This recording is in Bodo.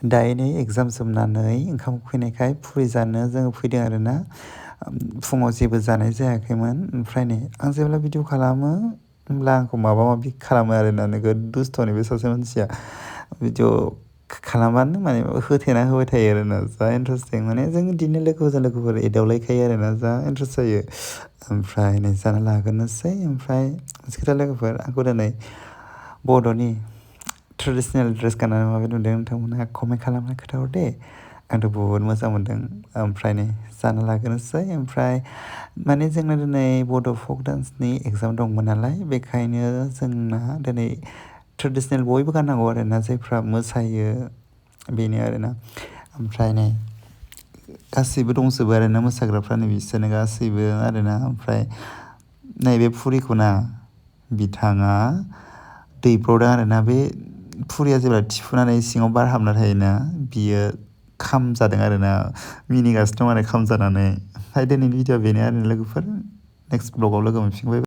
दायो नै एग्जाम जोबनानै ओंखाम उखैनायखाय फुरि जानो जोङो फैदों आरोना। फुङाव जेबो जानाय जायाखैमोन। ओमफ्राय नै आं जेब्ला भिडिअ खालामो होमब्ला आंखौ माबा माबि खालामो आरोना, नोगोद दुस्थ'नि बे सासे मानसिया। भिडिअ खालामबानो माने होथेना होबाय थायो आरोना, जा इन्टारेस्टिं। माने जों बिदिनो लोगोफोरजों लोगोफोर एदावलायखायो आरोना, जा इन्टारेस्ट जायो। ओमफ्राय नै जाना लाग्रोनोसै। ओमफ्राय मोनसे खोथा लोगोफोर, आंखौ दिनै बड'नि ट्रेडिसनेल ड्रेस गाननानै माबायदि नुदों नोंथांमोनहा कमेन्ट खालामना खोन्थाहर दे। आंथ' बुहुत मोजां मोनदों। ओमफ्राय नै जाना लाग्रोनोसै। ओमफ्राय माने जोंना दिनै बड' फक डान्सनि एग्जाम दंमोन नालाय, बेखायनो जोंना दिनै ट्रेडिसनेल बयबो गाननांगौ आरोना, जायफ्रा मोसायो बेनो आरोना। ओमफ्राय नै गासैबो दंजोबो आरोना, मोसाग्राफ्रानो बिसोरनो गासैबो आरोना। ओमफ्राय नैबे फुरिखौ ना बिथाङा दैब्र'दों आरोना। बे फुरिया जेब्ला थिफुनानै सिङाव बार हाबना थायोना, बियो खामजादों आरोना, मिनिगासिनो दं आरो खामजानानै। ओमफ्राय दिनैनि भिडिअआ बेनो आरो लोगोफोर, नेक्स्ट ब्लगाव लोगो मोनफिनबाय।